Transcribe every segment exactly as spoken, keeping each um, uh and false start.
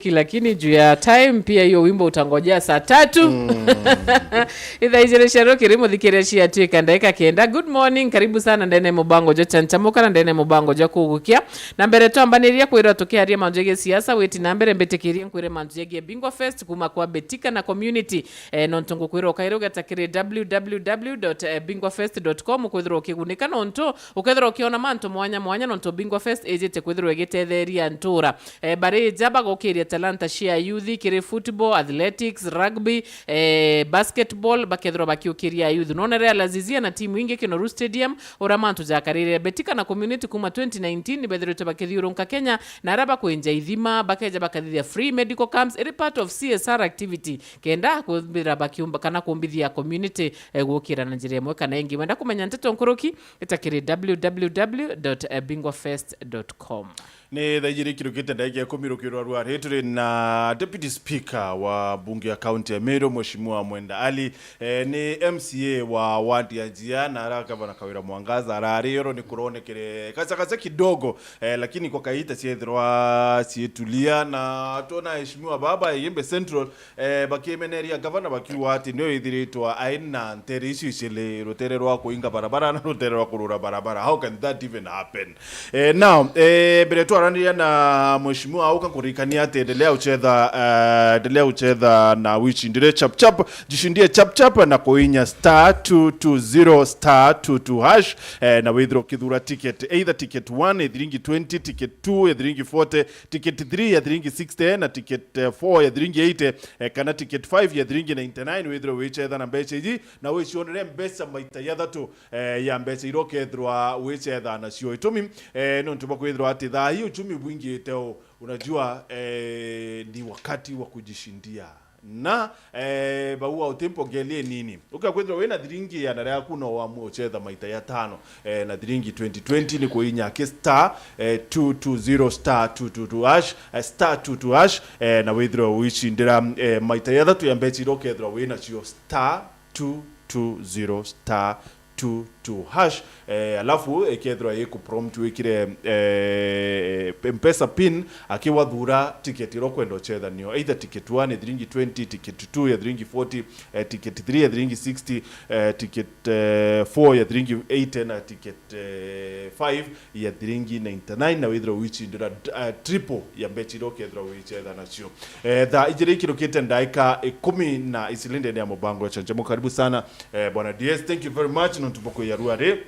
Ki-, lakini juu ya time pia, hiyo wimbo utangojea saa tatu. Mm. Ithaa ijiri cia rukiri, muthikiria ciatuika ndagika kenda. Good morning, karibu sana ndene mubango jwa Chanchamuka na ndene mubango jwa Kugukia. Na mbere twambaniria kwirwa tukiaria mantu jegie siasa, witi na mbere, mbitikirie nkwire mantu jegie Bingwa Fest kuma kwa Betika na Community. Eh, nontu ngukwira ukaire ugeta kiri w w w dot bingwa fest dot com kwithirwa ukigunika, nontu ukethirwa ukiona mantu mwanya mwanya, nontu Bingwa Fest ijite kwithirwa igitetheria ntura. Eh, bari ja bagukiria talanta cia youth kiri football, athletics, rugby, eh, basketball, bakethirwa bakiukiria youth. Nonere Al Azizia na timu ingi Kinoru Stadium, ura mantu jakarire. Betika na Community kuma twenty nineteen nibethiritwe bakithiurunka Kenya, na aria bakwinja ithima, bakeja bakathithia free medical camps, iri part of C S R activity, kenda kumbira bakiumba kana kumbithia community, eh, gukira na njira imwe kana ingi. Wenda kumenya nteto nkuruki, ita kiri w w w dot bingwa fest dot com. Ni thaa ijiri ikirukite ndagika ikumi rukiro rwa rwari, turi na Deputy Speaker wa bunge ya kaunti ya Meru, Mheshimiwa Mwenda Ali, eh, ni M C A wa ward ya Njia, na ara Gavana Kawira Mwangaza arari oro ni kuronekere kacha kacha kidogo, eh, lakini kwa kaita ciethirwa cietulia, na twona Mheshimiwa baba Igembe Central, eh, bakimeneria gavana bakiuga ati nio ithiritwe aina ntere icio icili, rutere rwa kuinga barabara na rutere rwa kurura barabara. How can that even happen? Eh, now, eh, mbere twaraniria na mheshimiwa au, kankuririkania ati endelea uchetha, eh, endelea uchetha na wicindire chap chap, jishindie chap chap na kuinya star two two zero star two two hash, eh, na withire ukithura ticket, either ticket one ya thiringi twenty, ticket two ya thiringi forty, ticket three ya thiringi sixty, na ticket, eh, four ya thiringi eighty, eh, kana ticket five ya thiringi ninety-nine, withire wichetha na mbecha iji, na wicionere mbecha maita jathatu, eh, ya mbecha iria ukethirwa wichetha nacio. Itumi, eh, nontu bwa kwithirwa ati thaa hii uchumi bwingite u, unajua, eh, ni wakati wa kujishindia. Na, eh, baua utimpongelie nini. Ukakwithirwa wina thiringi igana riaku, no wamue uchetha maita jatano, eh, na thiringi twenty twenty ni kuinya ki star, eh, two two zero star two two two hash, eh, star two two hash, eh, na withirwe uicindira, eh, maita jathatu ya mbecha iria ukethirwa winacio, star two two zero star two two hash, eh, alafu ikethirwa iku prompt wikire, eh, M-Pesa pin, akiwathura ticket iria ukwenda uchethanio, either ticket one ya thiringi twenty, ticket two ya thiringi forty, eh, ticket three ya thiringi sixty, eh, ticket, eh, four ya thiringi eighty, na ticket, eh, five ya thiringi ninety-nine, na withirwe wicindira, eh, triple ya mbecha iria ukethirwa wichetha nacio. Eh, thaa ijiri ikirukite ndaika ikumi na icili ndene ya mubango wa Chanchamuka. Karibu sana, eh, bwana D S, thank you very much nontu bwa kwiyarua ri.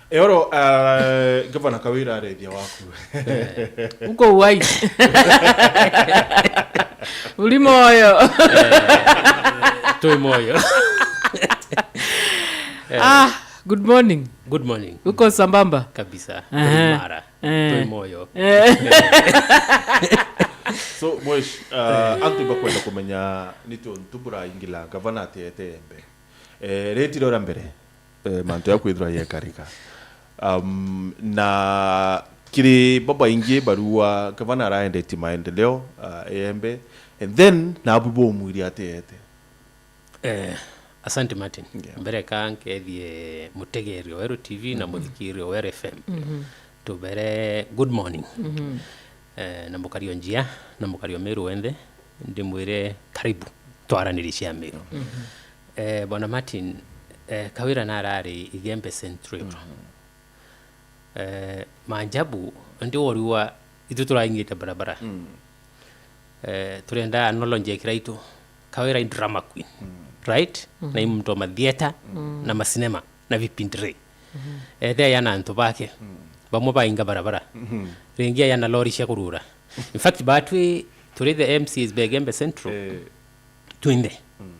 Eoro, eh, Gavana Kawira arethia waku. Uko uwai. Uri moyo. Eh, twi moyo. Eh. Ah, good morning. Good morning. Uko sambamba? Kabisa. Aha. Twi imara. Eh. Twi moyo. Eh. So, mwesh, uh, antu bakwenda kumenya ni tu, tu buraingila gavana ati ete embe. Eh, reti rora mbere, eh, mantu ya kwithirwa yekarika. Um, na kiri babaingi barua gavana araendeti maendeleo, uh, embe. And then, nabu bomwiri ati ete. Eh, asante Martin. Yeah. Mbere ka nkethie mutegeri wa Weru T V na, mhm, muthikiri wa Weru F M. Mhm. Tubere good morning. Mhm. Eh, na mukari o Njia, na mukari o Meru wenthe, ndimwire karibu twaranirie cia Meru. Mhm. Eh, Bwana Martin, eh, Kawira narari Igembe Central. Mhm. Eh, maajabu, ndi woriwa itu turaingite barabara. Mm. Eh, turenda analogy ya kiraitu. Kawira i drama queen. Mm. Right? Mhm. Na i muntu wa mathieta, mm, na masinema, na vipindire. Mhm. Ethea yana antu bake. Mm. Bamwe bainga barabara. Mhm. Ringi yana lori cia kurura. In fact, batwi turi the M Cs ba Igembe Central. Eh. Twinthe. Mm.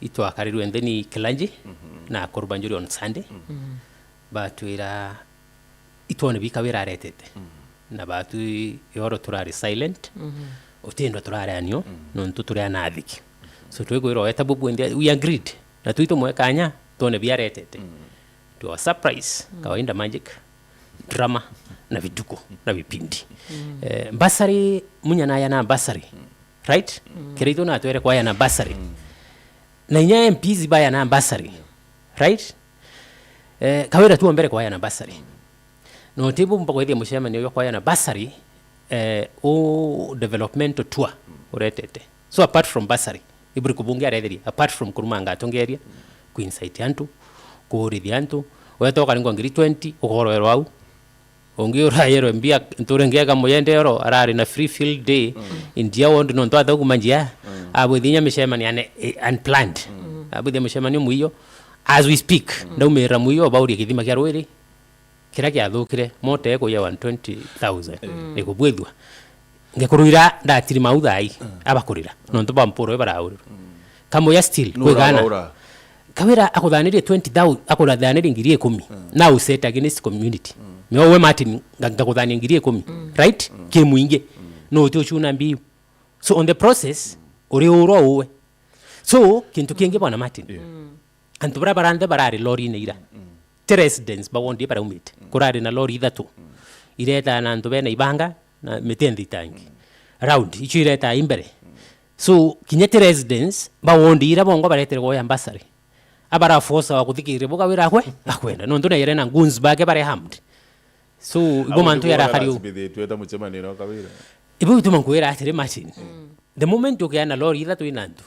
Itwakarirwe ntheni clergy, mhm, na akuru ba njuri on Sunday. Mm. Mhm. Batwira itwone bi Kawira aretete. Mm. Na batwi yoro turari silent. Mhm. Utindwa turari anio, mm, nontu turi anathiki. So, twikwirwa weta bubu ende, we agreed. Na twitu mwe kanya, twone bi aretete. Mm. To our surprise, mm, kawaida magic, drama, na vituko, na vipindi. Mm. Eh, bursary, munya naya na bursary. Mm. Right? Mm. Kiraitu natwere kwaya na bursary. Mm. Na inya M Ps baya na bursary. Yeah. Right? Eh, Kawira tu mbere kwaya na bursary. No tibu mba kwethia mucemanio yo kwaya na bursary, eh, u developmental tour uretete. So apart from bursary, iburi kubunge aretheria, apart from kurumanga atongeria, kuinsight antu, kuurithia antu, weta ukaringwa ngiri twenty, ukorwerwa au. Ungi urayerwe mbia, nturenge ega muyende oro, arari na free field day, in Njia ward, nontu athuguma Njia, abwithi inya micemanio ane, eh, unplanned. Abwithi mucemanio mwiyo, as we speak, ndaumirira mwiyo, baurie kithima kia rwiri, kiria kiathukire, mota ikuya one twenty thousand. Ikubwithua. Ngekuru ira ndatiri mau thai, abakurira. Nontu ba mpuro ibaraurira. Kamuya still, kwigana. Kawira akuthanirie twenty thousand, akuthanirie ngiri ikumi. Now set against community. Mio we Martin, nga-, ngakuthania ngiri ikumi. Right? Ki mwingi. No uti uchuna mbiu. So on the process, uri urwa uwe. So, kintu kingi bwana Martin. Antu baria baranthe barari lorine ira. Ti residents ba ward baraumite. Kurari na lori ithatu. Ireta na antu bena ibanga na miti ya nthitangi. Round, icio ireta imbere. So, kinya ti residents ba ward ira bongo baretere kuoya bursary. Abarafosa wa kuthikiria buga wira akwe, akwenda. Nontu na yere na goons bake bare harmed. So, ibo mantu yarakari u. Bithitwe ta mucemanio na Kawira. Ibo bituma nkwira atiri Martin. The moment ukiana lori ithatu ina antu.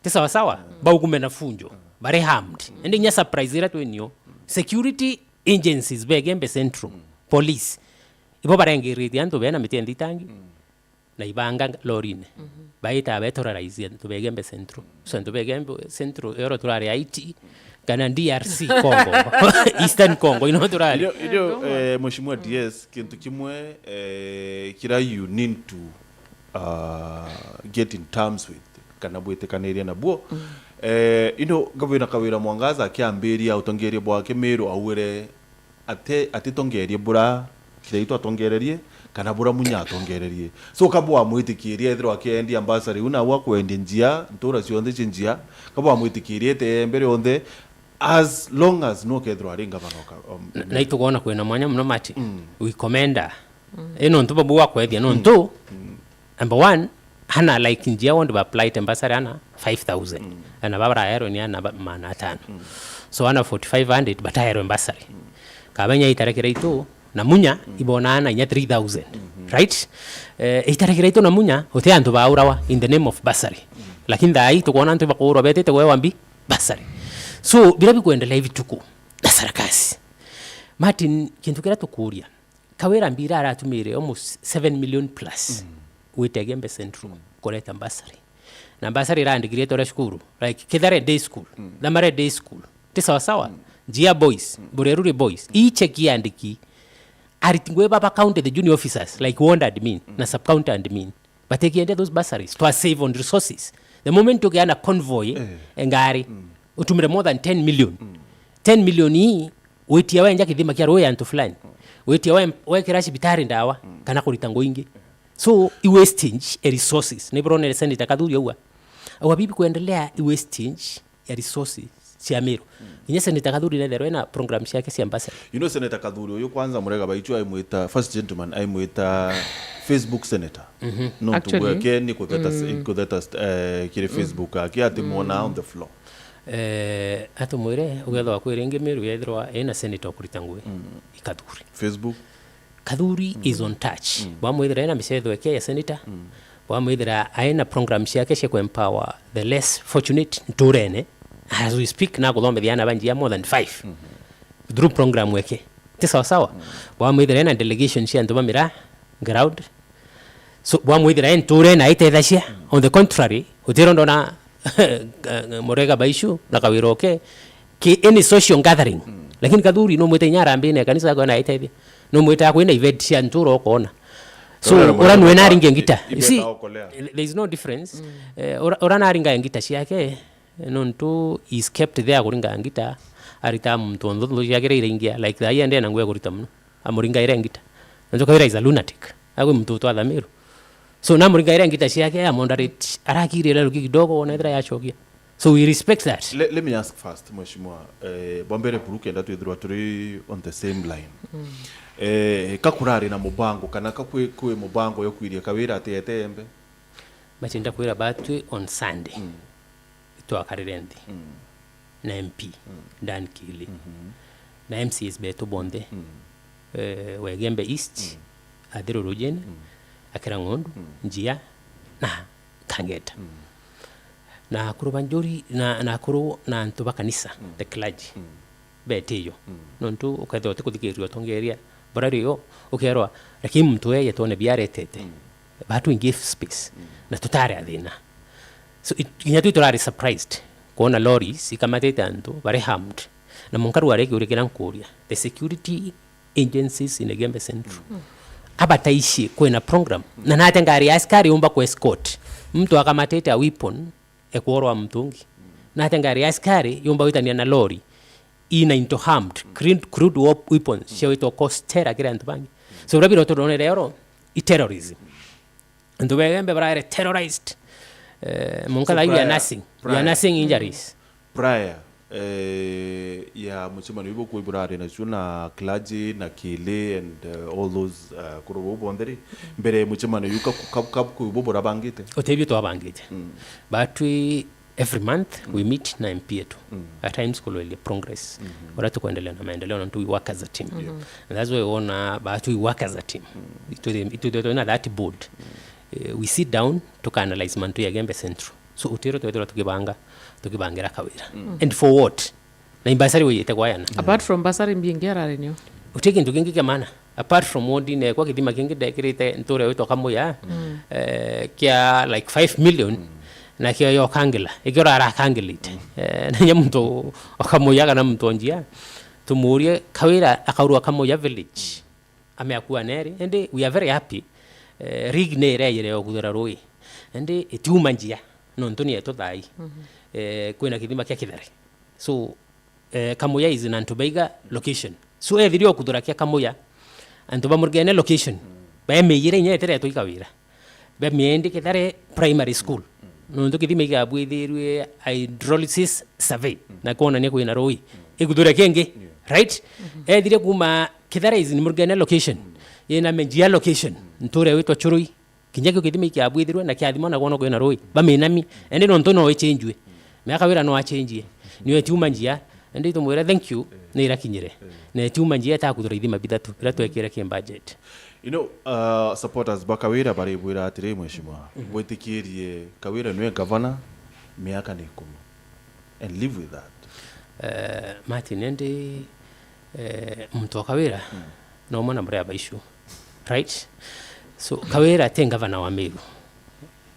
Ti sawa sawa, baukume na funjo, bare harmed. Indi inya surprise ira twinio, security agencies ba Igembe Central, police, ibo barengiritie antu bena miti ya nthitangi, na ibanga lorine. Baita beterrorize antu ba Igembe Central. So antu ba Igembe Central, yoro turari I T, kana D R C Congo, Eastern Congo, ino turari. Irio, irio, eh, Mheshimiwa D S, kintu kimwe, eh, kira you need to, uh, get in terms with, kana bwitikanirie nabuo. Eh, ino Gavana Kawira Mwangaza akiambiria utongeria bwake Meru, augire ate-, atitongerie bura Kiraitu atongererie, kana bura Munya atongererie. So, ka bwamwitikirie ethirwa akiendia bursary iu, nau akwendia Njia, ntura cionthe cia Njia, ka bwamwitikirie ete mbere yonthe, as long as nukethirwa ari ngavana oka-, um, na, na itugona kwina mwanya muno Martin. We commend her. I nontu babu wakwethia nontu, number one, hana, like, Njia ward ba apply te bursary ana five thousand. Ana babaraerwe ni ana ba-, maana atano. So ana forty-five hundred bataerwe bursary. Kabenya itare Kiraitu na Munya ibona ana inya three thousand. Right? Eh, itare Kiraitu na Munya, uti antu baurawa in the name of bursary. Lakini thaa ii tukwona antu bakuurwa betite gwewa mbi bursary. So, bira bikwendelea ibituku na sarakasi. Martin, kintu kiria tukuria, Kawira mbira aratumire almost seven million plus gwita Igembe Central kureta bursary. Na bursary irandikirite uria cukuru, like, Kithare Day School, Thamare Day School, ti sawa sawa? Njia Boys, Bureruri Boys, ii cheki yandiki ariti ngui baba county, the junior officers, like ward admin na sub county admin, but ikiendia those bursaries to save on resources. The moment ukiana convoy, engari, utumire more than ten million. Ten million ii witia wenja kithima kia rui antu fulani. Witia we-, wekira cibitari ndawa, kana kurita ngui ingi. So, i wastage e resources. Ni buronere Senator Kathuri auga, auga bibi kwendelea i wastage ya resources cia Meru. Kinya Senator Kathuri netherwe na program ciake cia bursary. You know, Senator Kathuri uyu kwanza Murega Baichu aimwita, first gentleman aimwita Facebook senator. Nontu actually, bweke ni kutheta, kutheta, eh, kiri Facebook ake ati mwona on the floor. Eh, atumwire, ugethwa kwi ringi Meru yethirwa ina senator kurita ngui, i Kathuri. Facebook. Kathuri is on touch. Bwamwithira ena micetho eke ya senator. Bwamwithira aena program ciake cia ku empower the less fortunate nturene. As we speak, na kuthomethia ana ba Njia more than five through program eke. Ti sawa sawa? Bwamwithira ena delegation cia antu ba mira ground. So, bwamwithira e nture na aitethecia. On the contrary, utiro ndona Murega Baichu na Kawira oke ki any social gathering. Lakini Kathuri no mwite inya arambine ya kanisa yako na aitethia. No mwite akwina event cia ntura ukona. So, ura nwe naringe ngita. You see, there is no difference. Eh, ura, ura naringa ngita ciake, nontu is kept there kuringa ngita, arita muntu onthe nthu ciake iria iringia, like, thaa ii ende na ngui ya kurita muno. Amuringaire ngita. Nontu Kawira is a lunatic. Agwe muntu utwatha Meru. So, namuringaire ngita ciake, amoderate, arakirire ruki kidogo, wona ethira yacokia. So, we respect that. Le-, let me ask first, Mheshimiwa, eh, bwa mbere buru kenda twithirwa turi on the same line. Eh, ka kurari na mubango, kana ka kwi, kwi mubango yo kwiria Kawira ati ete embe? Machinda kwira batwi on Sunday. Twakarire nthi na M P Dan Kili na M C As betu bonthe, eh, wa Igembe East, Athiru Rujeni, akira ng'ondu, mm, njia, na kangeta. Mm. Na akuru ba njuri, na, na akuru na antu ba kanisa, mm, the clergy, mm, betiyo. Mm. Nontu ukethirwa utikuthikiriria utongeria, bura rio, ukerwa, lakini muntu eye twone biaretete. Mm. Batu give space. Mm. Na tutare athina. So, it, kinya twi turari surprised kwona lorries ikamatite antu bari harmed. Na munkaru ari kiuria kiria nkuria, the security agencies in Igembe Central. Mm. Abataici kwina program. Mm. Na nate ngari ya askari yumba ku escort muntu akamatite a weapon ekworwa muntu ungi. Nate ngari ya askari yumba gwitania na lori ina into harmed, crude, crude wep-, weapons, ciawitwa cause terror kiri antu bangi. So, bira biro turonere oro, i terrorism. Antu ba Igembe barare terrorized. Eh, munka. So, thaa ii we are prior, nothing. We are prior, nothing injuries. Prior, eh, ya mucemanio ibu kwi burari nacio na clergy na kili and, eh, all those, eh, kuru bau bonthe ri, mbere ya mucemanio iu ka, ka, ka, kwi bu burabangite? Utebio twabangite. Mm. Batwi every month we, mm, meet na M P yetu. Mm. At times kuloelia progress. Mm-hmm. Uria tukwendelea na maendeleo, nontu we work as a team. Yeah. Mm-hmm. And that's why wona, but we work as a team. Mm. Itwithe, itwithe twina that board. Mm. Eh, we sit down, tuka analyze mantu ya Igembe Central. So, utiro twethirwa tukibanga, tukibangira Kawira. Mm. And for what? Na imbasari wiyite kwayana. Apart from bursary, mbingi arari nio? Uti kintu kingi kia maana. Apart from ward-ini ekwa, kithima kingi ndekirite ntura witwa Kamuya, mm, eh, kia, like, five million, mm, na kio yokangila, ikio rarakangilite. Mm. Eh, na nya muntu okamuya kana muntu onjia, tumurie, Kawira akaurwa Kamuya village. Ameakua neri, indi we are very happy. Eh, rig ni ireyire yokuthura rui. Indi itiuma njia, nontu ni yetu thai. Mhm. Eh, kwina kithima kia Kithere. So, eh, Kamuya is in antu baiga location. So, ethiri okuthura kia Kamuya, antu ba Murugene location, baemeyire inya eteretwe i Kawira. Bamiendi Kithere Primary School. Nontu kithima igabwithirwe hydrolysis survey, na kwonania kwina rui. Ikuthura kingi, yeah, right? Mhm. Ethire kuma Kithere is in Murugene location, yina Menjia location, nture witwa Churui. Kinya kio kithima ikiabwithirwe na kiathimwa na kwona kwina rui, baminami, indi nontu no ichenjue. Miaka Kawira no achenjie. Nio etiuma njia, indi itumwira, "Thank you," ni irakinyire. Na etiuma njia etakuthura ithima bithatu, bira twekire ki budget. You know, uh, supporters ba Kawira baribwira atiri, Mheshimiwa, mhm, bwitikirie Kawira niwe gavana miaka ni ikumi. And live with that. Eh, Martin, indi, eh, muntu wa Kawira, mm, no mwana muria abaicu. Right? So, Kawira ti ngavana wa Meru.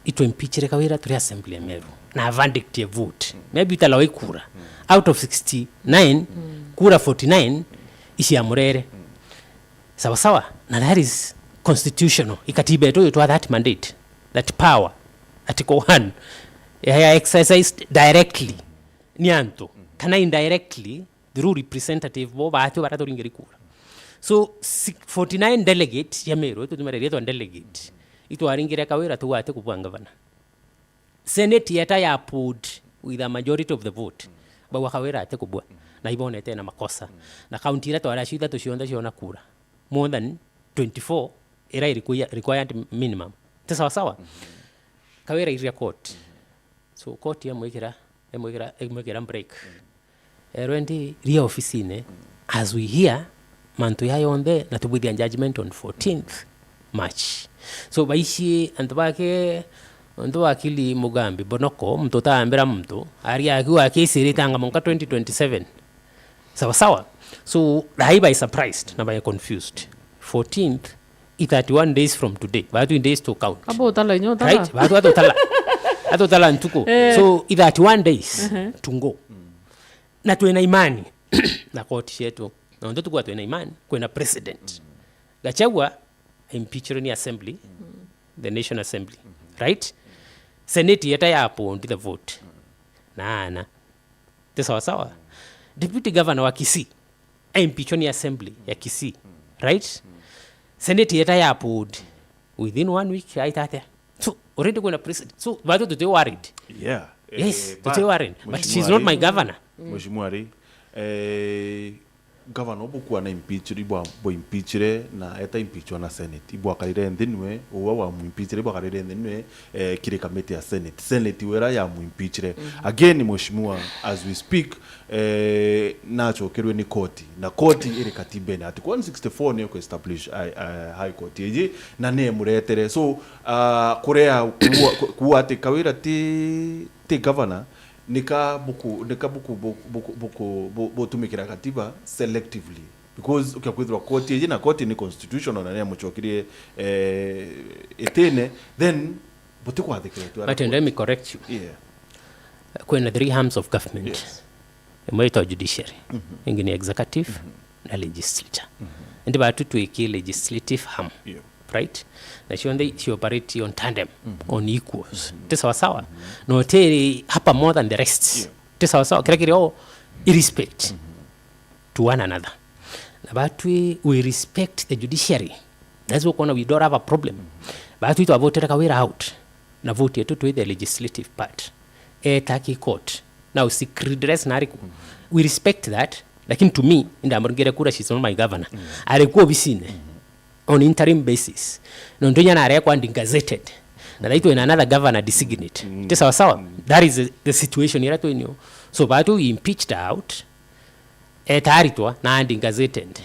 Itwimpeachire Kawira turi assembly ya Meru. Na verdict ya vote. Mm. Maybe utalawa ikura. Mm. Out of sixty-nine, mm, kura forty-nine iciamurere. Mm. Sawa sawa? Na that is constitutional. Ikatiba yetu itwa that mandate, that power, Article one. Ya, ya exercised directly ni antu, kana indirectly through representative bo batu bara turingiri kura. So, si-, forty-nine delegates ya Meru, itu tumereria twa delegate, itwaringire Kawira tuga ati kubwa ngavana. Senate yeta ya pulled with a majority of the vote. Bauga Kawira ati kubwa. Na ibonete na makosa. Na county ira twari acio ithatu cionthe ciona kura. More than twenty-four ira iri require-, required minimum. Ti sawa sawa? Kawira iria court. So, court yamwikira, yamwikira, yamwikira break. Erwe ndi ria ofisine, as we hear, mantu ya yonthe, na tubwithia judgment on fourteenth March. So, baici antu bake, antu ba akili mugambi, Bonoko, muntu utambira muntu, aria akiuga akisirite anga munka twenty twenty-seven. Sawa sawa? So, rai by surprised, na by confused. Fourteenth, i thirty-one days from today. Batu in days to count. Abo utala inyo utala. Right? Batu atutala. Atutala ntuku. Eh. So, i thirty-one days, mhm, to go. Na twina imani na koti cietu. Na nontu tukwa twina imani, kwina precedent. Gachagua impeachirwe ni assembly, the National Assembly. Right? Senate yeta ya uphold the vote. Na ana. Ti sawa sawa? Deputy governor wa Kisii, aimpeachwa ni assembly ya Kisii, right? Senate yeta ya uphold within one week, aita atia? So, already kwina precedent. So, batu tuti worried. Yeah. Yes, eh, tuti but worried. But she's not my governor. Mheshimiwa Ri, eh, Gavana ubu kwana impeach, ibwa, bwa impeachire na eta impeachwa na Senate. Ibwakarire nthi nwe, uwa wa mu impeachire, ibwakarire nthi nwe, eh, kiri kamiti ya Senate. Senate wera ya mu impeachire. Again, mheshimiwa, as we speak, eh, nachokerwe ni koti. Na koti iri katibene. Article one sixty-four niyo ku establish, eh, eh, High Court iji, na ni muretere. So, ah, kurea kuwa, ku-, kuwa ati Kawira ti, ti gavana, nika buku, nika buku, bu-, buku, buku, bu-, butumikira katiba selectively. Because ukia kwithirwa koti iji na koti ni constitutional na ni amuchokirie, eh, itine, then butikwathikira tu. But let me correct you. Yeah. Kwina three arms of government. Yes. Imwe itwa judiciary, ingi ni executive, na legislature. Indi batu twiki legislative arm, yeah, right? Na cionthe ci operate on tandem, on equals. Ti sawa sawa? No ti hapa more than the rest. Yeah. Ti sawa sawa? Kira kiri o i respect to one another. Na batwi we respect the judiciary. That's why ukona we don't have a problem. Batwi twavotera Kawira out. Na vote yetu twi the legislative part. Eta ki court. Now, si redress na ariku. We respect that. Lakini to me, inda amurungire kura, she's not my governor. Ari ku obisine on interim basis. Nontu inya narekwa ndi gazetted. Na thaitu in another governor designate. Ti sawa sawa? That is the, the situation ira twinio. So, batu we impeached out. Eta aritwa na andi gazetted.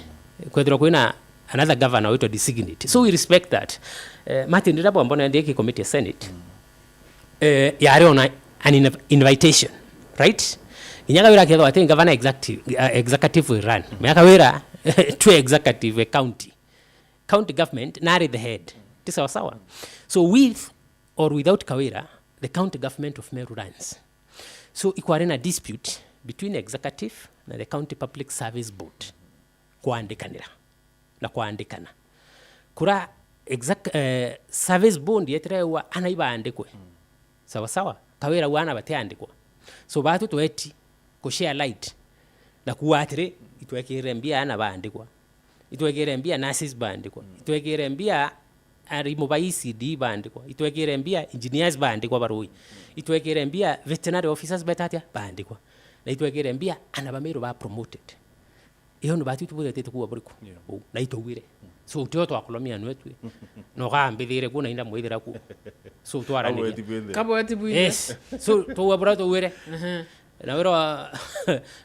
Kwethirwa kwina another governor witwa designate. So we respect that. Eh, Martin, rira bwambona ndi ki committee ya Senate, eh, yari ona an inv-, invitation, right? Inya Kawira akethwa ati governor executive, uh, executive we run. Mea Kawira twi executive we county. County government nari the head. Ti sawa sawa? So with or without Kawira, the county government of Meru runs. So ikwari na dispute between executive na the County Public Service Board. Kwandikanira na kwandikana. Kura exec-, eh, service board yetire wa ana ibaandikwe. Sawa sawa? Kawira wa ana batiandikwa. So batu tweti ku share light na kuwa atiri, itwekirire mbia ana baandikwa. Itwekirire mbia nurses baandikwa. Itwekirire mbia arimu ba E C D baandikwa. Itwekirire mbia engineers baandikwa barui. Itwekirire mbia veterinary officers betatia baandikwa. Na itwekirire mbia ana ba Meru ba promoted. Iyo ni batu tubwetete kuwa buriku. Yeah. Uu, na itwauire. So, tio twakulomia nwe twi. No kambithire ku na inda mwithira ku. So, twaraniria. Kabweti bwinthe. Yes. So, twaua bura twauire. Na wira wa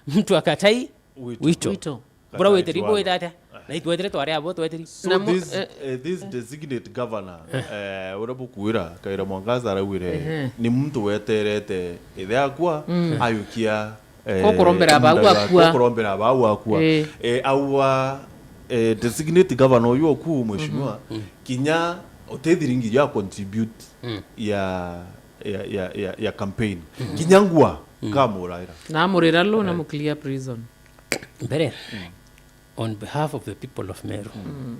mtu akatai wito. Wito. Bura witiri bwita atia? Na itwetire twari abo twetiri. So na mu-, this, eh, eh, this designate governor, eh, uria bukwira, Kawira Mwangaza araugire, ni muntu weterete ithe akwa, ayukia, eh, kurombera bau akua. Kurombera bau akua. Eh. Eh, aua, eh, designate governor uyu oku, mheshimiwa, kinya utithiringi ya contribute ya, ya, ya, ya, ya campaign. Kinya ngua, kamuraira. Na amurira lo na mu clear prison. Mbere, on behalf of the people of Meru,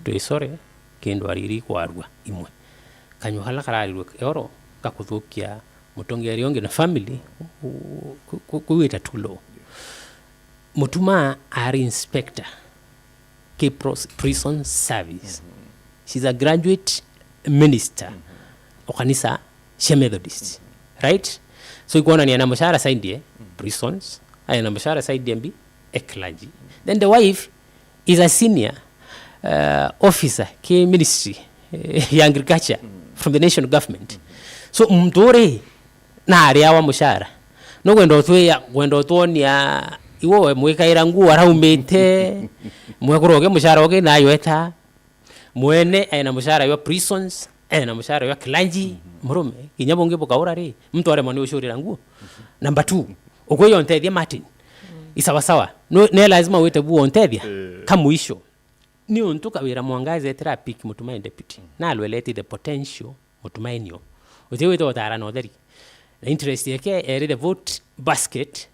twi sorry, kindu ariri kwarua imwe. Kanyua kala kararirwe kioro gakuthukia mutongeria ungi na family, ku-, ku-, ku-, kuwita too low. Mutuma ari inspector ki pros-, prison service. She's a graduate minister o kanisa cia Methodist. Right? So, ikwonania na mushara side ye prisons, aya na mushara side ye mbi, e clergy. Then the wife is a senior, uh, officer ki ministry, eh, ya agriculture from the national government. So, muntu uri na ariawa mushara. No gwenda utwia, gwenda utwonia iwe we mwikaira nguo araumite, mwekuru oge mushara oge na aywetaa. Mwene ena mushara jwa prisons, ena mushara jwa clergy, murume, kinya bungi bukaura ri, muntu aremwa ni ucurira nguo. Number two, ukwiya untethia Martin. Isawasawa. No, ne lazima wite bu untethia? Eh. Ka mwisho. Ni untu Kawira Mwangaza etira apick Mutumaini deputy. Na alwelete the potential Mutumaini o. Uti wite utara na utheri. Na interest yake eri the vote basket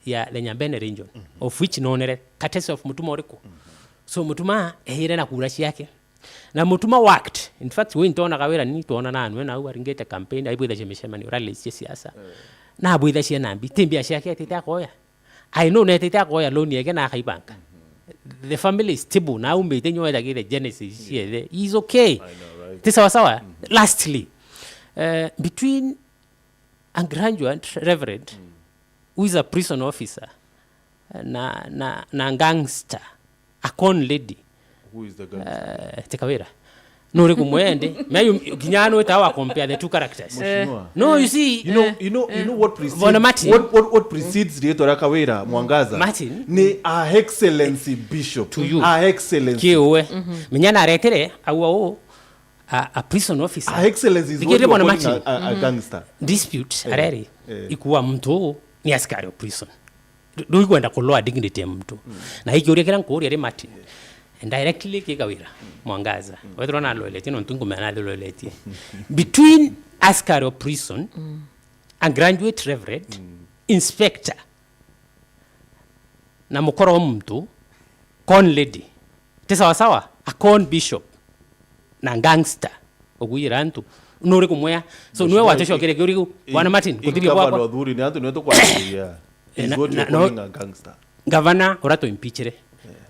ya the Nyambene region, of which nonere courtesy of Mutuma uriku. So Mutuma eire na kura ciake. Na Mutuma worked. In fact, we ntona Kawira ni twona na anwe nau aringite campaign, aibwithacia micemanio, rallies cia siasa. Na abwithacia na mbi, ti mbia ciake etite akoya. I know netite akoya loan yake na akaibanga. The family is stable, na aumite nyo ethagire genesis ciethe. He's okay. I know, right? Ti sawa sawa. Lastly, uh, between a graduate reverend who is a prison officer na, na, na gangster, a con lady. Who is the gangster? Eh, ti Kawira. Nuri kumwende. Meyu kinya no etawa compare the two characters. Mheshimiwa. No, you see, You know, you know, you know what precedes, Bwana Martin. What, what, what precedes riitwa ria Kawira Mwangaza? Martin. Ni Her Excellency Bishop. To you. Her Excellency. Kiuwe. Menya naretere au au a, a prison officer. Her Excellency is what Thikiriria you are Bwana calling Martin. a, a, a gangster. Dispute Eh, areri eh. Ikuwa mtu ni askari wa prison. Ndu ikwenda kuloa dignity ya mtu. Na ikiuria kira nkuuria ri Martin. And directly ki Kawira Mwangaza. Wethirwa na loyalty no ntu ngumea na loyalty. Between askari wa prison, a graduate reverend, inspector, na mukoro wa muntu, con lady. Ti sawa sawa, a con bishop, na gangster, ugwira antu. Nuri kumwea. So, niwe Mheshimiwa, watucokeria kiuria kiu, Bwana Martin, in kuthiria gwakwa. Governor Wathuri ni antu niwe tukwariria. Eh, Is na- what na- you're no- calling a gangster. Gavana ura tuimpeachere.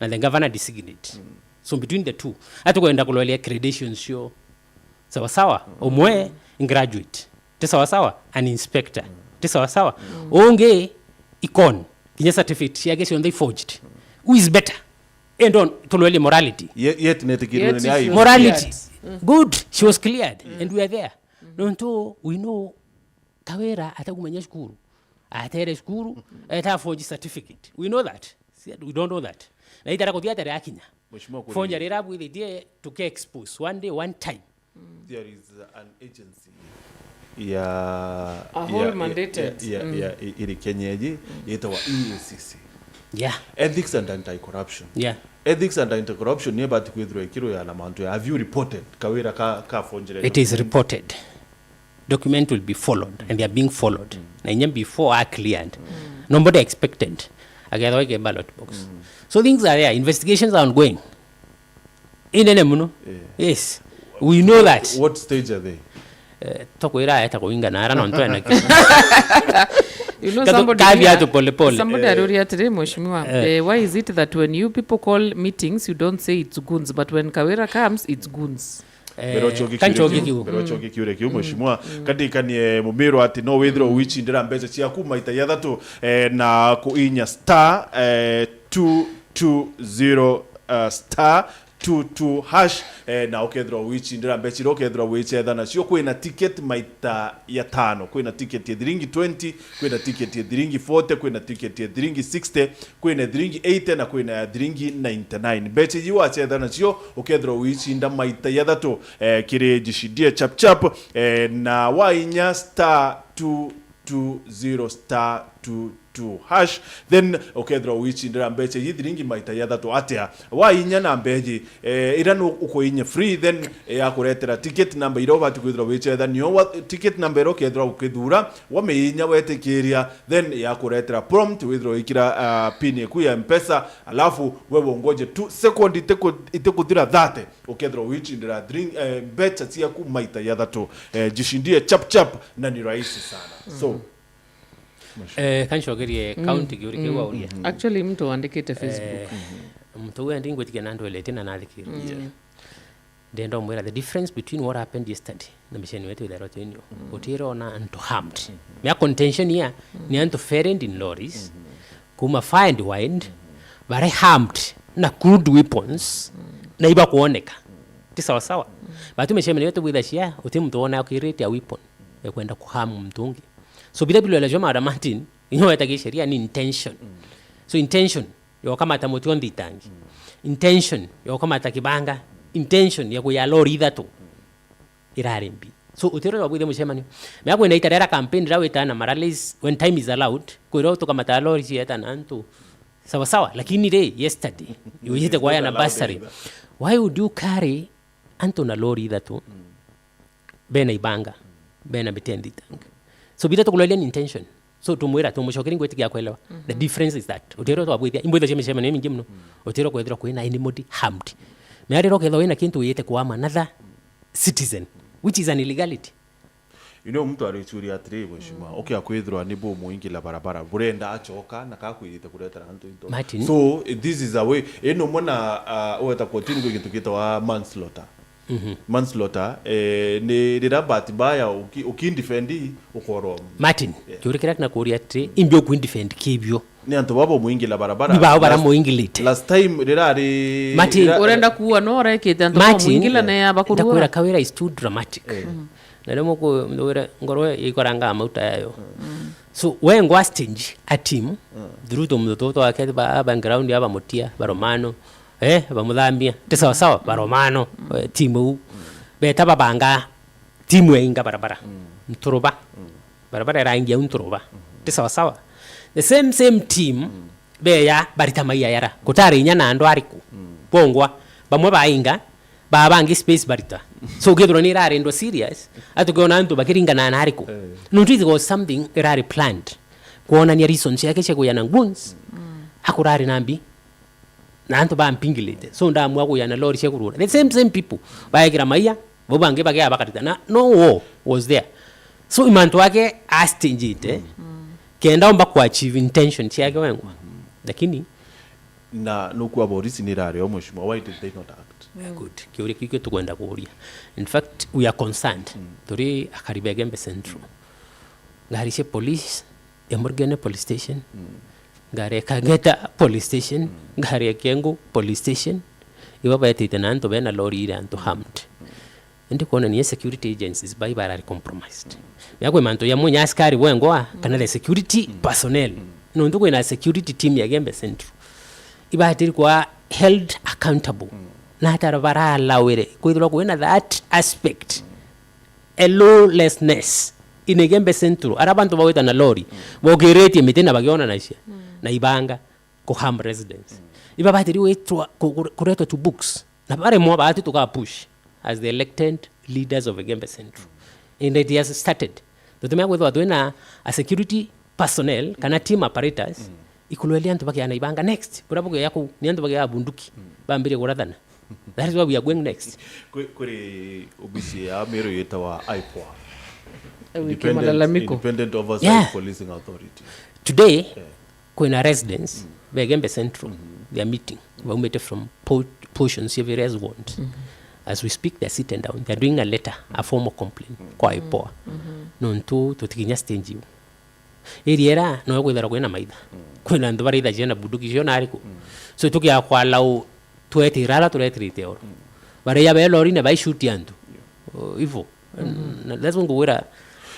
Na the governor designate. So between the two, atukwenda kuloeria credentials cio. Sawa sawa, umwe in graduate. Ti sawa sawa, an inspector. Ti sawa sawa. Ungi icon, kinya certificate ciake cionthe i forged. Who is better? Endo tuloerie morality. Ye- Yet netikirwe Yet ni I E C. is- Morality. Good, she was cleared and we are there. Nontu we know Kawira atakumenya cukuru. Atere cukuru, eta forge certificate. We know that. We don't know that. Na itara kuthia atare akinya. Mheshimiwa Kuriri. Forgery irabu ithitie to get exposed one day, one time. There is an agency ya A whole ya- mandated. ya- ya- ya- i- iri Kenya iji yitagwa E A C C. Yeah. Ethics and anti-corruption. Yeah. Ethics and anti-corruption ni ibati kwithirwa ikiruyana mantu ya, have you reported Kawira ka ka forgery? It is reported. Document will be followed and they are being followed. Na inya before are cleared. Nobody expected. Agethwa ike ballot box. So things are there. Investigations are ongoing. Inene muno. Yeah. Yes. We know that. What stage are they? Eh, tokwira eta kuinga nara no ntwena. You know, Katu- somebody kathi here- atu pole pole. Somebody Eh. aruria atiri, Mheshimiwa, Eh. eh, why is it that when you people call meetings, you don't say it's goons, but when Kawira comes, it's goons? Eh, Mbere ucokie kancokie kiuria kiu. Mbere ucokie kiuria kiu, Mheshimiwa, katikanie mumiro ati no withirwe wichindira mbeca ciaku maita ya thatu, eh, na kuinya star, eh, two two zero, eh, star two two hash, eh, na ukethirwa wichindira mbeca iria ukethirwa wichetha nacio. Kwina ticket maita ya tano, kwina ticket ya thiringi twenty, kwina ticket ya thiringi forty, kwina ticket ya thiringi sixty, kwina thiringi eighty na kwina ya thiringi ninety-nine. Mbeca iji wachetha nacio ukethirwa wicinda maita ya thatu, eh, kiri Jishindie Chap Chap, eh, na wainya star two two zero star two two hash, then ukethirwa wichindira mbeca iji thiringi maita ya thatu. Atia? Wainya namba iji, eh, ira nu ukuinya free, then, eh, yakuretera ticket number iria ubati kwithirwa wichetha nio. Wa, ticket number iria ukethirwa ukithura, wamiinya wetikiria, then yakuretera prompt withirwa wikira, ah, pin yaku ya Mpesa, alafu wewe ungoje tu second itiku-, itikuthira thirty, ukethirwa wichindira drink, eh, mbeca ciaku maita ya thatu. Eh, Jishindie Chap Chap na ni rahisi sana. So, Eh, kancokerie county kiuria kiu wauria. Actually, mtu aandikite Facebook. Eh, muntu uyu endi ngwitikia na ndwelete na nathikirire. Ndenda umwira the difference between what happened yesterday na miceni wetu itherwa twinio. Utira ona antu harmed. Mea contention ya ni antu ferried in lorries, kuma far and wide, bare harmed na crude weapons, na ibakuoneka. Ti sawa sawa. Batu miceni wetu withacia, uti muntu wona ukirite a weapon ya kwenda kuharm muntu ungi. So bila bila lejwa Madam Martin, inyo wetagia sheria ni intention. So intention yokamata muti o nthitangi. Intention yokamata kibanga. Intention ya kuya lori ithatu. Irari mbi. So utiro wa bwithe mucemanio. Mea kwina ita rera campaign ra wita na marallies when time is allowed. Kwira tukamata lori cieta na antu. Sawa sawa, lakini ri yesterday, yujite kwaya na bursary. Why would you carry antu na lori ithatu? Bena ibanga, bena miti ya nthitangi. So bila tukuloria ni intention. So tumwira, tumucokeria ngwitikia kwelewa. The difference is that. Utiro twabwithia, imbwitha cia micemanio mingi muno. Utiro kwethirwa kwina anybody harmed. Mea rira ukethirwa wina kintu wiyite kuharm another citizen, which is an illegality. You know, mtu aricuria atiri, Mheshimiwa, ukia kwithirwa ni bumuingila barabara, burenda acoka na kakwirite kuretera antu into. Martin. So, this is a way. Ino mwana, uh, weta kotini kwi gintu gitawa manslaughter. Mhm. Manslaughter, eh, ni riria bahati mbaya uki-, ukindefend ukorwa. Martin, yeah, kiuria kiria kinakuria atiri, imbi ukuindefend kibio? Ni antu baba umwingila barabara. Ni bao bara last, muingilite. Last time riria ari, Martin, riria urenda kuua no urekite antu Martin, bamwingila ne abakurua. Ndakwira kawira is too dramatic. Eh. Mhm. Na rimwe ku-, wira ngoro ikoranga mauta yayo. Mm. So, we ngwa stage a team, mm, through tumuntu tutu twake ba, ba ground aba mutia, baromano. Eh, bamuthamia. Ti sawa sawa, baromano. Mm. Eh, team u. Mm. Beta babanga team ya inga barabara. Mm. Nturuba. Mm. Barabara iraingia u nturuba. Mm. Ti sawa sawa. The same, same team, mm, beya barita maiya yara. Gutari inya na andu ariku. Mm. Bongwa. Bamwe bainga, baa bangi space barita. So, ukethirwa ni irarindwa serious, ati ukiona antu bakiringana na ariku. Eh. Nontu it was something irari planned. Kwonania reasons ciake cia kuyana goons. Mm. Akurari na mbi. Na antu bampingilite. So, ndamua kuyana lori cia kurura. The same, same people. Baekira maiya, bau bangi bagea bakarita. Na no war was there. So, imantu ake astingite, mm, kenda omba kuachieve intention ciake wengwa. Mm. Lakini Na nukua borisi ni irari o, mheshimiwa, why did they not act? Mm. Good. Kiuria kiu kio tukwenda kuuria. In fact, we are concerned. Mm. Turi akari ba Igembe Central. Ngari cia police, ya Murgene Police Station, mm, ngari ya Kageta Police Station, mm, ngari ya Kengu Police Station, iba baetite na antu bena lori iri antu harmed. Mm. Indi kwonania security agencies bai barari compromised. Mm. Ya kwi mantu ya munya askari bwengwa, mm, kana the security, mm, personnel. Mm. Nontu kwina security team ya Igembe Central. Ibatiri kwa held accountable. Mm. Na atara baralawire kwithirwa kwina that aspect. Mm. A lawlessness in Igembe Central. Ara bantu bagwita na lori, mm, bokiritie miti na bagionanacia, mm, na ibanga ku harm residents. Mm. Ibabatiri gwitwa ku-, ku-, kuretwa to books. Na baremwa baati tuka push as the elected leaders of Igembe Central. And it has started. Tutumia kwithwa twina a security personnel kana team apparatus, mm, ikulwelia antu bakiana ibanga next. Buria bugeya kuu, ni antu bageya bunduki, mm, bambirie kurathana. That is where we are going next. Kwi-, kuri obisi ya Meru yitawa IPOA. Wiki Independent, malalamiko. Independent Oversight, yeah, Policing Authority. Today, yeah, kwina residents, mm, ba Igembe Central, mm-hmm, they are meeting. Baumite from po-, portions cia various wards. Mm-hmm. As we speak, they are sitting down. They are doing a letter, a formal complaint, mm, kwa IPOA. Mm-hmm. Nontu tutikinya stage iu. Area ira, no kwithirwa kwina maitha. Mm. Kwina antu baraithagia na bunduki cio na ariku. Mm. So, tukiaga kwa allow twetira ara turetirite oro. Mm. Baraia be lorine baishuti antu. Yeah. Oh, ivo. Mm. Na that's why ngugwira,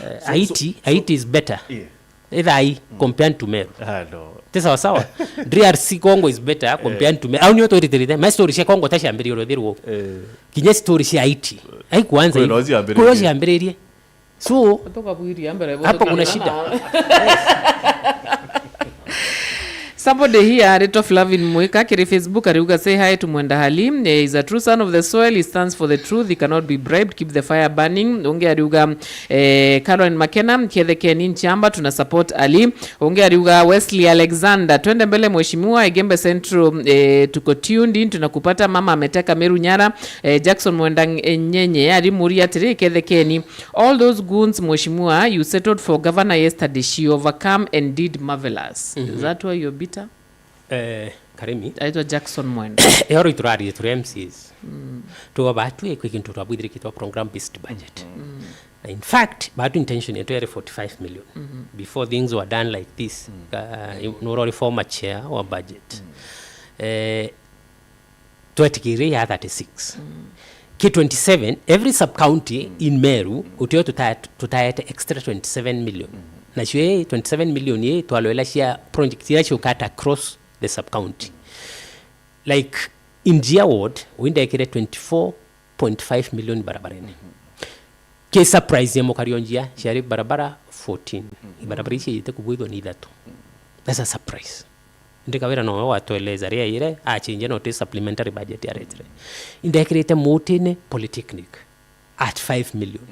eh, so, Haiti, so, Haiti is better. Yeah. Ithai, mm, compared to Meru. Ah, no. Ti sawa sawa. D R C Congo is better, eh, compared to Meru. Au nio twiritirite. My story cia Congo ta ciambiririe ruthirwo. Eh. Kinya story cia Haiti. Ai kwanza. Kwina ciambiririe. Kwina ciambiririe. So, tukabwiria mbere hapo kuna shida. Somebody here aretwa Flavin Mwika kiri Facebook ariuga, "Say hi to Mwenda Hali. Eh, is a true son of the soil. He stands for the truth. He cannot be bribed. Keep the fire burning." Ungi ariuga, eh, Caroline Makena, "Kiethekeni nchamba, tuna support Ali." Ungi ariuga, Wesley Alexander, "Twende mbele mheshimiwa, Igembe Central, eh, tuko tuned in, tunakupata. Mama ameteka Meru nyara." Eh, Jackson Mwenda Ng-, eh, Nyenye arimuria atiri, "Kiethekeni, all those goons, mheshimiwa, you settled for governor yesterday, she overcome and did marvelous." Mhm. Is that why you're bitter? Eh, Karimi. Aitwa Jackson Mwenda. Eoro iturarie turi M C As. Mm. Tuga batwi kwi kintu twabwithirikitwa program based budget. Mm. Na in fact, batu intention yetu yari forty-five million. Mm-hmm. Before things were done like this, mm, uh, nurori former chair wa budget. Mm. Eh, twetikirie ya thirty-six. Mm. Ki twenty-seven, every sub-county, mm, in Meru, mm, utio tuta-, tutaete extra twenty-seven million. Mm. Nacio ii twenty-seven million ii twalwela cia project iria ciukata across the sub-county. Like, in Njia ward, windekire twenty-four point five million barabarene. Mm-hmm. Ki surprise ya mukari o Njia, ciari barabara fourteen. Mm-hmm. Barabara ici ite kubwithwa ni ithatu. Mm. That's a surprise. Ndikawira nowe watueleza ria ire, achinje no ti supplementary budget aretire. Indekirite mutine polytechnic at five million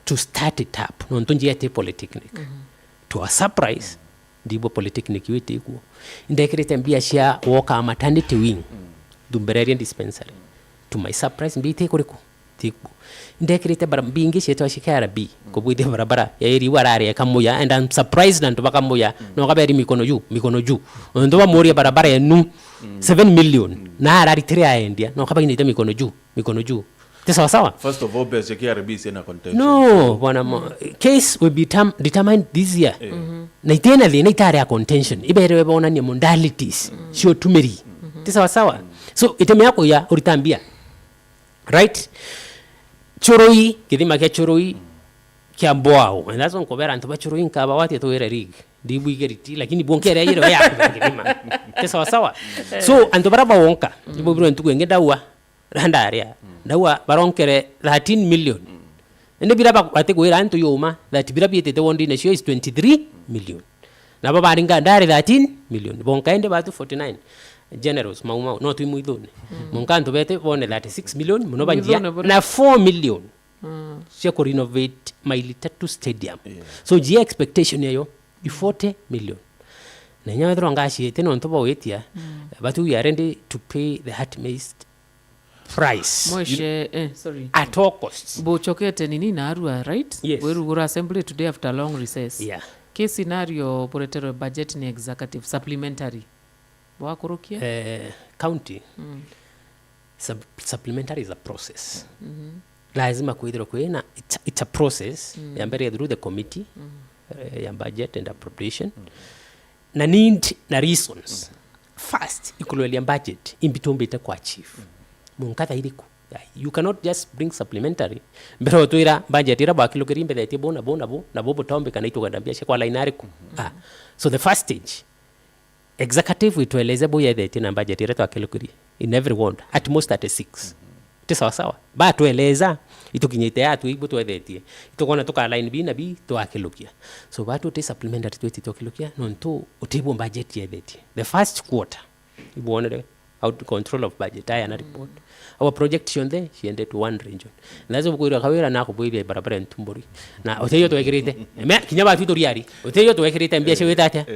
to start it up. Nontu Njia ti polytechnic. Mhm. To a surprise, ndibwo polytechnic iu itikuo. Indekirite mbia cia Walker maternity wing, Thumbereria dispensary. To my surprise, mbia itikuriku. Tikuo. Ndekirite bara-, mbingi cietwa cia K R B, kubwithia barabara ya iri iu arari e Kamuya, and I'm surprised na antu ba Kamuya, no kaberi mikono juu, mikono juu. Nontu bamuria barabara enu, seven million, na araritire aendia, no kabainite mikono juu, mikono juu. Ti sawa sawa? First of all, mbeca K R B C ina contention. No, bwana mo-, case will be term-, determined this year. Yeah. Na itena thina itari ya contention. Iberewe bonanie modalities cio tumiri. Ti sawa sawa? So, itemi ya kuya urita mbia. Right? Churui, kithima kia Churui, kia Mboao. And that's why nkobera antu ba Churui nkaba watia tuwire rig. Ndibu igeriti, lakini bwonkere yire we ya kithima. Ti sawa sawa? So, antu bara bawonka, ibo biro ntuku ingi ndaua. Ndaria. Ndaua baronkere thirteen million. Indi bira ba-, batikwira antu yuma that bira biitite wondine cio is twenty-three million. Nabo baringa ndari thirteen million. Bonka indi batu forty-nine. Generals, Mau Mau, no twi mwithune. Bonka antu bete bone thirty-six million, muno banjia. Mwithune bone. Na four million cia ku renovate Maili Tatu Stadium. Yeah. So, njia expectation yayo i forty million. Na inya wethirwa ngaciite nontu bwa witia, batu we are ready to pay the utmost price. Mwishe, eh, sorry. At all costs. Buchokete nini narua, right? Yes. Bwerugura assembly today after long recess. Yeah. Ki scenario bureterwe budget ni executive, supplementary. Bwakurukia? Eh, county. Sub-, supplementary is a process. Lazima kwithirwa kwina, it's, it's a process. Ya mbere through the committee, eh, ya budget and appropriation. Na need na reasons. First, ikulwelia budget, imbi tumbite kwa chief. Munka thairiku. You cannot just bring supplementary. Mbere otwira budget ira bwakilukiri mbethetie bu na bu na bu, na bu butombika na itugenda mbia cia kwa line ariku. Ah. So the first stage, executive itueleze bu yethetie na budget ira twakilukiri in every ward, at most thirty-six. Ti sawa sawa? Batweleza, itukinyite ya twi ibu twethetie. Itukona tuka line bi na bi twakilukia. So batu uti supplementary twiti twakilukia, nontu utibu budget yethetie. The first quarter, ibwonere, out control of budget, aya na report. Our project cionthe ciendete one region. Nazo bukwirwa Kawira na kubwithia barabara Ntumburi. Na uteyo twekirite. Me, kinya batu turiari. Uteyo twekirite mbia cia gwita atia?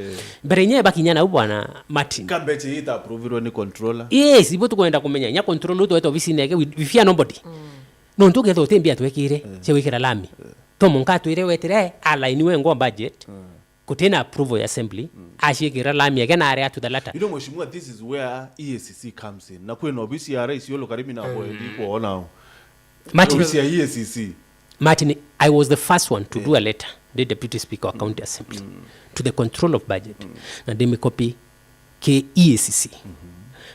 Mbere inye bakinya nau bwana Martin. Ka mbeca ita approvirwe ni controller. Yes, ibo tukwenda kumenya. Nya controller utwete ofisine yake, we, we fear nobody. Nontu ukethira uti mbia twekire, cia gwikira lami. To munka atwire wetire, align we ngo budget. Kutina approval ya assembly, aciikira lami yake na aria to the letter. You know, Mheshimiwa, this is where E A C C comes in. Na kwina ofisi ya rais yolo karibu na boy, ndi kuona. Martin, ofisi ya E A C C. Martin, I was the first one to do a letter, the Deputy Speaker of County Assembly, to the control of budget. Na ndimikopi ki E A C C.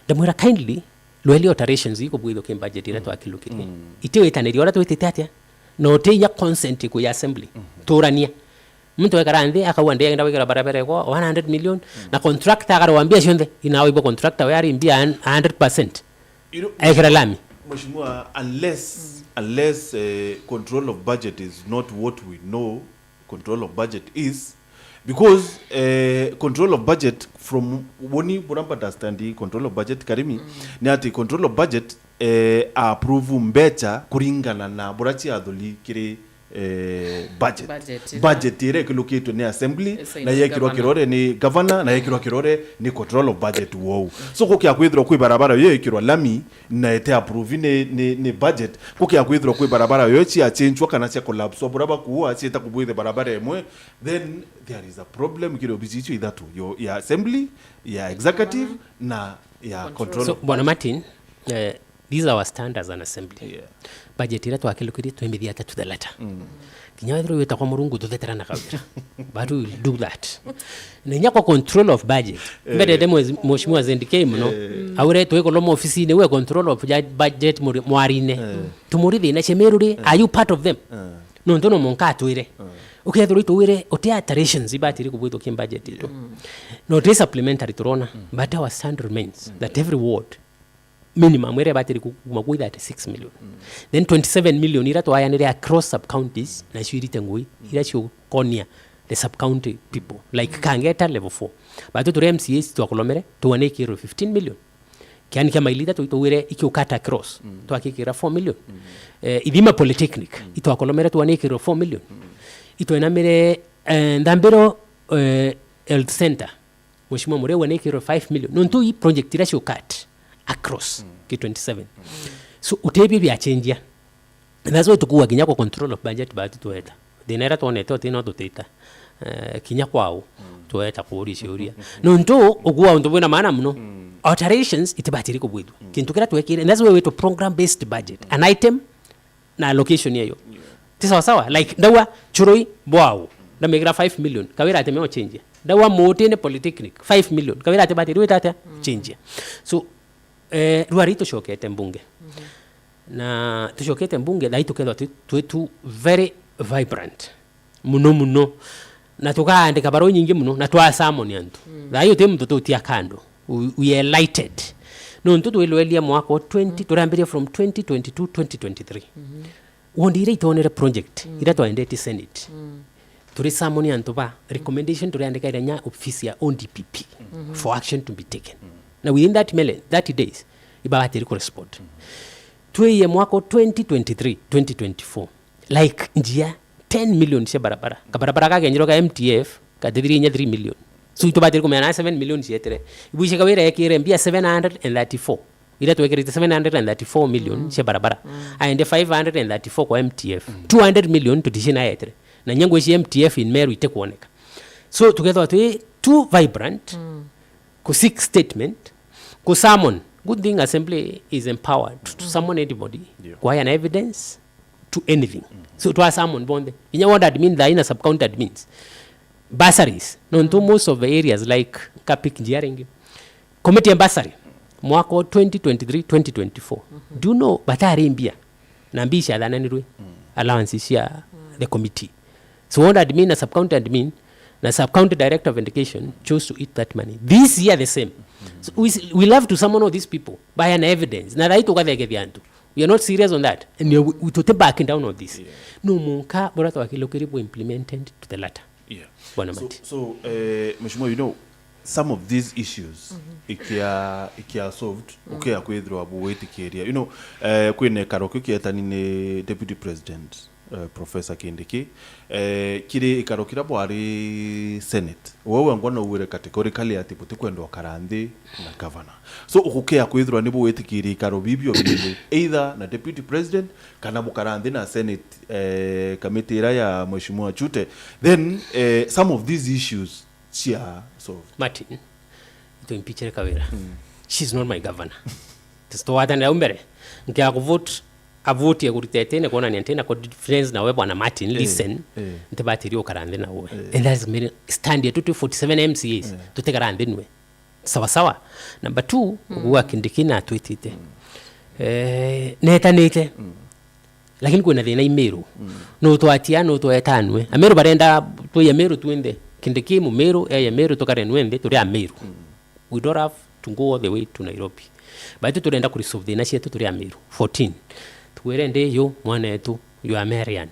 Ndamwira kindly, lweli alterations ikubwithwa ki budget ira twakilukirie. Iti witaniria uria twitite atia? Na uti inya consent ku ya assembly. Turania. Muntu ekara nthi, akauga, "Ndienda gwikira barabara ikwa one hundred million," na contractor akarwa mbia cionthe, inawa ibo contractor we ari mbia a hundred percent. You know, ekira lami. Mheshimiwa, unless, unless, eh, control of budget is not what we know control of budget is, because, eh, control of budget from woni buramba understand control of budget, Karimi, ni ati control of budget, eh, approve mbecha kuringana na bura ciathuri kiri eh, budget. Budget, yeah. Budget iria ikilukitwe ni assembly, na yekirwa kirore ni governor, na yekirwa kirore ni control of budget wou. So, gukia kwithirwa kwi barabara yo ikirwa lami, na ete approve ni, ni, ni budget, gukia kwithirwa kwi barabara yo cia chenjwa kana cia collapse, bura bakuua cieta kubwithe barabara imwe, then there is a problem kiri obisi icio ithatu, yo ya assembly, ya executive, na ya control. So, of Bwana budget. Martin, eh, These are our standards as an assembly. Yeah. Budget iria twakilukirie twimithia atia to the letter. Kinya wethirwa wita kwa Murungu, tutheterana kawira. But we will do that. Na inya kwa control of budget. Mbendete mwezi-, Mheshimiwa Zendikei muno. Aure twikoloma ofisine, we control of ja-, budget muri-, mwarine. Tumuri thina cia Meru ri, are you part of them? Nontu no monka atwire. Ukethirwa itwire, uti alterations ibatiri kubwithwa ki budget itu. No ti supplementary turona, but our stand remains that every ward minimum iria ibatiri ku-, kuma kwi thirty-six million. Then twenty-seven million iria twayanire across sub counties, nacio irite ngui, iria ciukonia the sub county people. Like Kangeta level four. Batu turi M C As twakolomere, twanikirwe fifteen million. Kiani kia maili ithatu itwire ikiukata across, twakikira four million. Eh, Ithima Polytechnic, itwakolomere twanikirwe four million. Itwenamire, eh, Nthambiro, eh, Health Center. Mheshimiwa Mureu anikirwe five million. Nontu i project iria ciukat across ki twenty-seven. So, utebio biachenjia. And that's why tukuwa kinya kwa control of budget, but tweta. Thina iria twonete uti no tutita. Eh, kinya kwao, tweta kuuria ciuria. Nontu ukuwa untu bwina maana muno. Alterations itibatiri kubwithwa. Kintu kiria twekire, and that's why we to program based budget. An item na allocation eyo. Ti sawa sawa? Like, ndaua Churui bwao, ndamwikira five million, Kawira ati meo change. Ndaua Mutini Polytechnic, five million, Kawira ati batiri wita atia? Change. So, eh, rwari tucokete mbunge. Na tucokete mbunge, thai tukethwa twi, twi tu very vibrant. Muno muno. Na tukaandika barua nyingi muno, na twa summon antu. Thai uti muntu tutia kando. We, we are elated. Nontu twilwelia mwaka o twenty, turambiria from twenty twenty-two, twenty twenty-three. Wondi iria itonere project, iria twaendete Senate. Turi summon antu ba, recommendation turiandika iria nya ofisi ya O D P P for action to be taken. Na within that mele-, thirty days, ibagatiri kurespond. Twiye mwaka o twenty twenty-three, twenty twenty-four, like, njia ten million cia barabara. Kabarabara kagenjirwe ka M T F, katithirie inya three million. So, itubatiri kumenya na seven million cietire. Ibwici Kawira ekire mbia seven hundred and thirty-four. Iria twekirite seven hundred and thirty-four million cia barabara. Aende five hundred and thirty-four kwa M T F. Two hundred million tutici na etire. Na inya ngwiciria M T F in Meru itikwoneka. So, tukethwa twi too vibrant, ku seek statement, ku summon. Good thing assembly is empowered to summon anybody. Kwaya na evidence to anything. So, twa summon bonthe. Inya ward admin, thaina sub-county admins. Bursaries. Nontu most of the areas, like, Kapik njia ringi. Committee ya bursary, mwaka o twenty twenty-three, twenty twenty-four. Do you know, batari mbia? Na mbia ciathananirwe. Allowances cia the committee. So ward admin na sub-county admin na sub-county director of education chose to eat that money. This year the same. So we, s-, we love to summon all these people. Baya na evidence. Na thai tugathegethia antu. We are not serious on that. And we, we, tuti backing down on this. No munka bora twakilukiri bu implemented to the letter. Yeah. Bwana Mati. So, eh, Mheshimiwa, you know, some of these issues ikia, ikia solved, ukia kwithirwa bugwitikiria. You know, eh, kwina ikaro kiu kietani ni Deputy President, eh, Professor Kindiki, eh, kiri ikaro kiria bwari Senate. Wewe wengwa no wire categorically ati butikwenda ukara nthi na governor. So, ugukia kwithirwa ni bugwitikiria ikaro bibio biri, either na Deputy President kana bukara nthi na Senate, eh, kamiti iria ya Mheshimiwa Chute, then, eh, some of these issues cia solved. Martin, itu impeachere Kawira. She's not my governor. Tistwatanira au mbere. Nkia kuvote, avote ya kuruta etene kuonania ntina confidence nawe bwana Martin, listen. Ntibatiri ukara nthi nawe. And that's many stand yetu tu forty-seven M C As. Tutikara nthi nwe. Sawa sawa. Number two, kuuga Kindiki na atwitite. Eh, netanite. Lakini kwina thina i Meru. No twatia, no twetanwe. Ameru barenda twi Ameru twinthe. Kindiki Mumeru, e Ameru tukare nwe nthi, turi Ameru. We don't have to go all the way to Nairobi. Baitu turenda ku resolve thina cietu turi Ameru. Fourteen. Twire ndi yu mwana etu, you are Marian.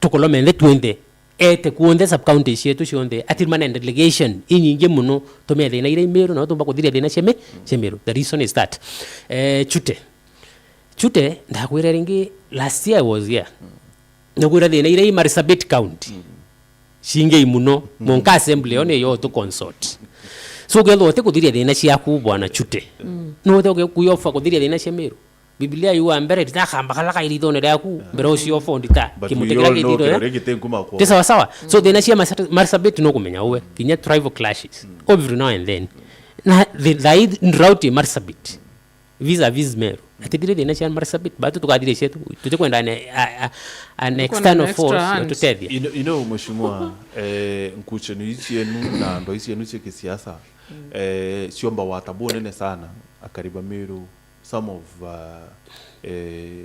Tukulome nthi twinthe. Ete kuonthe sub county cietu cionthe, atirimane na delegation inyingi muno, tumia thina iria i Meru, na tumba kuthiria thina cia Mi-, cia Meru. The reason is that, eh, Chute. Chute, ndakwira ringi, last year I was here. Ndakwira thina iria i Marsabit County. Cingi muno, monka assembly yo niyo tu consult. So, ukethwa uti kuthiria thina ciaku, bwana Chute. No uthe uke kuyofa kuthiria thina cia Meru. Biblia yuga mbere, rita kamba kala kairi ithone riaku, mbere ucio fondi ta, but we all know kiro giki ti nkuma kwa. Ti sawa sawa. So, thina cia Masa-, Marsabit no kumenya uwe, kinya tribal clashes. Every now and then. Na the, the drought in Marsabit. Vis-a-vis Meru. Atithire thina cia Marsabit, batu tukathiria cietu, tutikwenda an, a, a, an external force yatutethia. You know, you know, Mheshimiwa, eh, nkuchenu ici cienu na ndo ici cienu cia kisiasa, eh, ciomba wata bunene sana, akariba Meru, some of, uh, eh,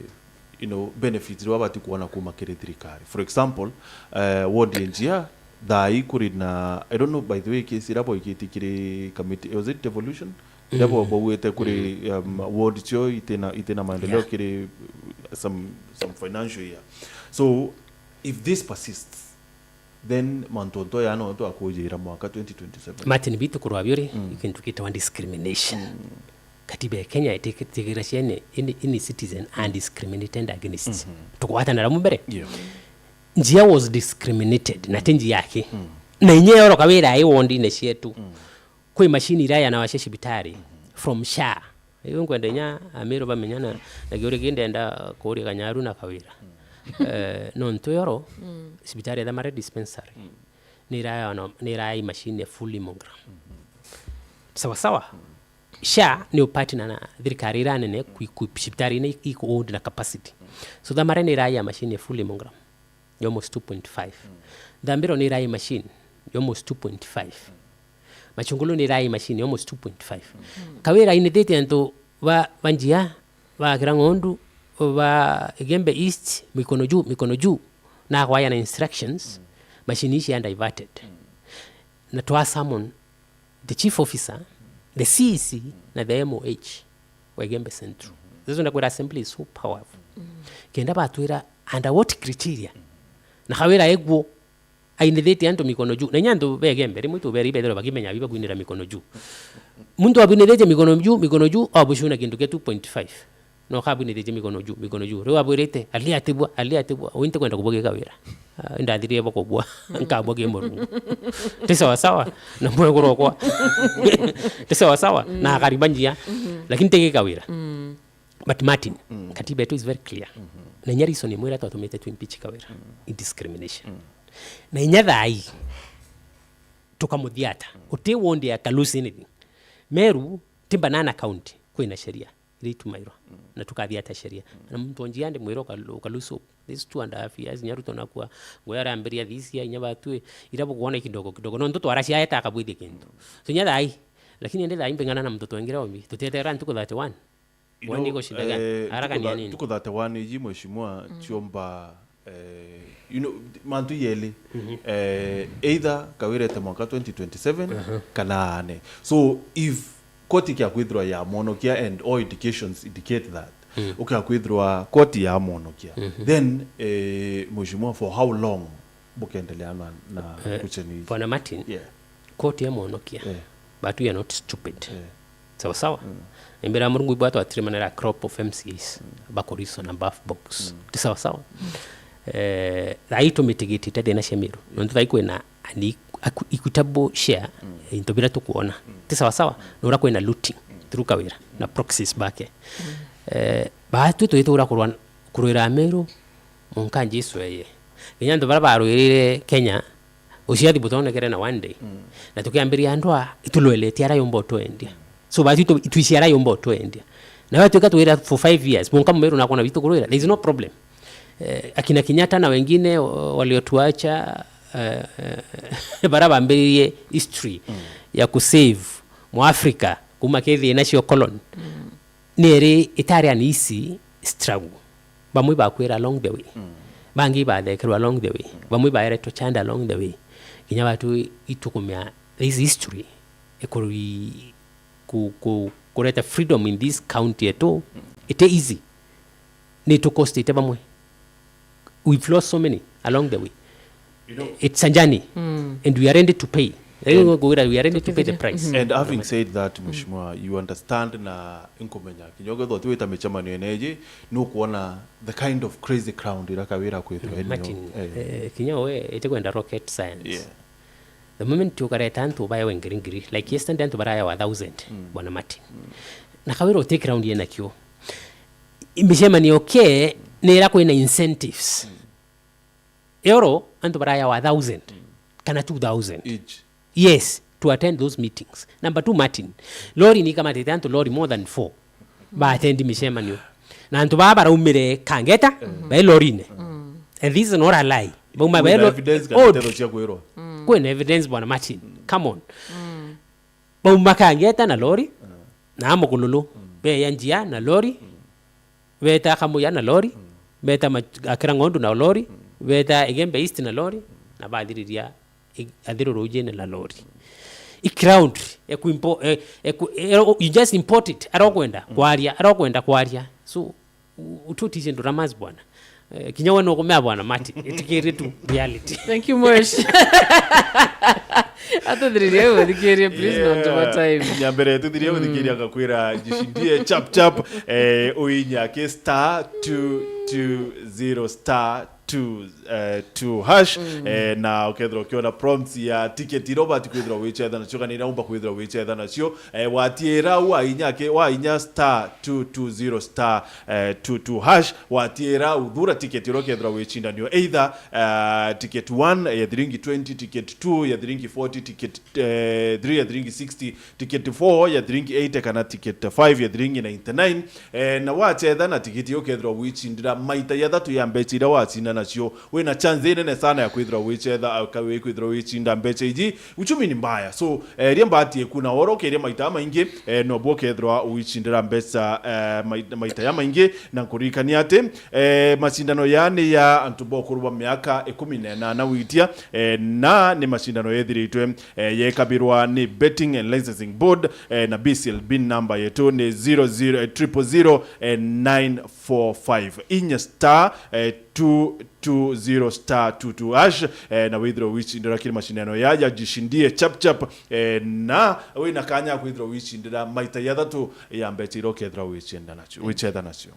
you know, benefits iria babati kuona kuma kiri thirikari. For example, eh, ward ya Njia, thaa ii kuri na, I don't know, by the way, case iria boikitie kiri committee, was it devolution? Iria bo-, bauite kuri, um, ward cio itina, itina maendeleo kiri some, some financial year. So, if this persists, then mantu onto ya no twakujira mwaka twenty twenty-seven. Martin, bitu kurwa biuri, ikintu gitawa discrimination. Katiba ya Kenya itikitigira ciene any, any citizen undiscriminated against. Tukwatanira mu mbere. Yeah. Njia was discriminated, na ti njia yake. Na inya yoroka wira ai wondine cietu. Kwi machine irayanawa cia cibitari from SHA. Riu nkwenda inya Amiru bamenya na, na kiuria kii ndenda kuuria Kanyaru na Kawira. Eh, nontu yoro, cibitari ya Thamare dispensary, ni irayana, ni iraya i machine ya full mammogram. Sawa sawa? SHA ni upartner na thirikari iria nene ku-, ku-, cibitari ina iku owned na capacity. So Thamare ni irai a machine ya full mammogram ya almost two point five. Thambiro ni irai machine ya almost two point five. Machungulu ni irai machine ya almost two point five. Kawira ainithitie antu ba, ba njia, ba kira ng'ondu, ba Igembe East, mikono juu, mikono juu, na akwaya na instructions, machine ici are diverted. Na twa summon the chief officer, the C E C, na the M O H wa Igembe Central. This is why assembly is so powerful. Kenda batwira under what criteria? Na Kawira egwo ainithitie antu mikono juu. Na inya antu ba Igembe, rimwe itubere ibethirwa bakimenya biba kwinira mikono juu. Muntu abwinithitie mikono juu, mikono juu, abucuna kintu kia two point five. No kabwinithitie mikono juu, mikono juu. Riu abwirite, "Ali atibwa, ali atibwa." Ui ntikwenda kubwa gika wira. Ah, indathirie bwa kubwa. Nkabwa ki Murungu. Ti sawa sawa. Na mwe kurokwa. Ti sawa sawa. Na akariba njia. Lakini ti gika wira. But Martin, katiba yetu is very clear. Na inya reason imwe iria twatumite tu impeach Kawira, i discrimination. Na inya thaa ii, tukamuthiata. Uti ward ya ka lose anything. Meru, ti Banana County, kwina sheria iria itumairwa. Na tukathiata sheria. Na muntu o njia ndi mwira uka-, uka lose hope. These two and a half years, inya Ruto nakua, nguya arambiria this year, inya batwi, ira bukwona kidogo kidogo. Nontu twara ciaeta akabwithia kintu. So inya thaa ii, lakini ende thaa ii mbing'ana na muntu twengire omi. Tutietera ntuku thirty-one. You Wani know, igushinda gani? Eh, haraka tuku ni tha-, anini. Tuku thirty-one iji, mheshimiwa, mm, ciomba, eh, you know, mantu yeli, mhm, eh, either Kawira ete mwaka twenty twenty-seven, mhm, kana ane. So, if koti kia kwithirwa ya mwonokia and all indications indicate that, mm, ukia kwithirwa koti ya mwonokia, mhm, then, eh, mheshimiwa, for how long bukendelea na, na, eh, kucheni? Bwana Martin, yeah, koti ya mwonokia, yeah, but we are not stupid. Yeah. Sawa sawa. Mm. Imbira Murungu ibwa twatirimanira crop of M C As, mm, bakuriso na buff box. Mm. Ti sawa sawa. Mm. Eh, thaa ii tumitigitite thina cia Meru. Nontu thaa ii kwina an equ-, equ-, equitable share, mm, into bira tukwona. Mm. Ti sawa sawa. Mm. Nura kwina looting, mm, through Kawira na proxies bake. Mm. Eh, batwi twitwe ura kurwa, kurwira Meru, munka Jesu eye. Kinya antu bara barwirire Kenya, uciathi butonekere na one day. Mm. Na tukiambiria andu a, itulweletie ara yumba utwendia. So, basi itu-, itwiciara yumba utwendia. Na wewe tuika twira for five years, munka mumeru nakona bitu kurwira, there is no problem. Eh, akina Kenyatta na wengine, o-, waliotuacha, eh, eh, bara bambiririe history, mm, ya kusave Mwafrika kuma kithina cia colony. Mm. Ni iri itari an easy struggle. Bamwe bakwira along the way. Mm. Bangi bathekerwa along the way. Mm. Bamwe baeretwe chanda along the way. Kinya batu itukumia this history ikuri ku, ku, kureta freedom in this county yetu. Mm. It is easy. Ni tukostite bamwe. We've lost so many along the way. You know, it's a journey, mm, and we are ready to pay. And ngwira, we are ready to pay the price. Mm-hmm. And having said that, Mheshimiwa, you understand na inkumenya. Kinya ukethwa tu wita micemanio ene iji, nukwona the kind of crazy crowd ira Kawira kwithwa, mm, Martin, eh, kinya we, itikwenda rocket science. Yeah. The moment ukareta antu bayawe ngiri ngiri, like yesterday antu barayawa thousand, mm, Bwana Martin. Mm. Na Kawira uti ground yena kio. Micemanio ke, ni ira kwina incentives. Mm. Euro, antu barayawa thousand, mm, kana two thousand. Each. Yes, to attend those meetings. Number two, Martin, lori ni ikamatite antu lori more than four. Ba attend micemanio. Na antu baa baraumire Kangeta, mm, bai lorine. Mm. And this is not a lie. Bauma bai lo-, evidence kana oh, nteto cia kwirwa. Mm. Kwina evidence, Bwana Martin. Mm. Come on. Mm. Bauma Kangeta na lori, mm, na Amugululu, mm, beya njia na lori, mm, beta Kamuya na lori, mm, beta ma-, Akira Ng'ondu na lori, mm, beta Igembe East na lori, mm, na bathiriria i-, Athiru Rujine na lori. I crowd, eku impo-, e-, eku, e-, you just import it, arokwenda, mm, kwaria, arokwenda kwaria. So, u-, ututicie dramas bwana. Eh, kinya we nukumea, Bwana Martin, itikirie tu reality. Thank you, Mosh. Atuthiririe guthikiria, please, nontu bwa time. Nyambere tuthirie guthikiria, ngakwira njicindie chap chap, eh, uinya ki star two two zero star two, eh, two hash, eh, na ukethirwa ukiona prompts ya ticket iria ubati kwithirwa wichetha nacio, kana iria umba kwithirwa wichetha nacio, eh, watiira au wa inya ke-, wa inya star two two zero star, eh, two two hash, watiira au, thura ticket iria ukethirwa wichindanio, either, eh, ticket one ya thiringi twenty, ticket two ya thiringi forty, ticket, eh, three ya thiringi sixty, ticket four ya thiringi eighty, kana ticket five ya thiringi ninety-nine. Eh, na wachetha na tikiti iyo, ukethirwa wichindira maita jathatu ya mbecha iria wacinda nacio. Wina chance inene sana ya kwithirwa wichetha, au ka-, wi-, kwithirwa wichinda mbecha iji. Uchumi ni mbaya. So, eh, ria mbati eku na oro, ukiria maita maingi, eh, nobu ukethirwa wichindira mbecha, eh, mai-, maita ya maingi. Na nkuririkania ati, eh, macindano ya ni ya antu ba ukuru bwa miaka ikumi na inana gwitia, eh, na ni macindano yethiritwe, eh, yekabirwa ni Betting and Licensing Board, eh, na B C L B number yetu ni zero zero, eh, triple zero, eh, nine four five. Inya star, eh, two two zero star two two hash, eh, na withirwe wichindira kiri macindano ya, ya jishindie chap chap, eh, na wina kanya ya kwithirwa wichindira maita jathatu ya mbecha iria ukethirwa wichenda nacio, wichetha nacio.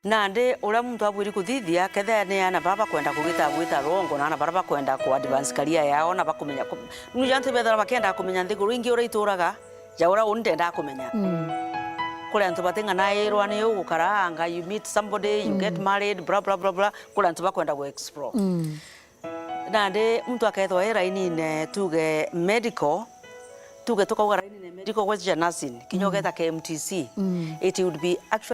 Nandi uria muntu abwiri kuthithia, kethira ni aana bara bakwenda kugita, gwita rongo, na aana bara bakwenda ku advance career yao, na bakumenya ku-, nuju antu bethira bakienda kumenya nthiguru ingi uria ituraga, ja uria uni ndendaa kumenya. Mm. Kuri antu bating'anairwa ni ugukara anga, you meet somebody, you get married, blah, blah, blah, blah. Kuri antu bakwenda ku explore. Mm. Nandi muntu akethwa e rainine, tuge medical, tuge tukauga rainine medical gweja nursing, kinya ugeta K M T C, it would be actually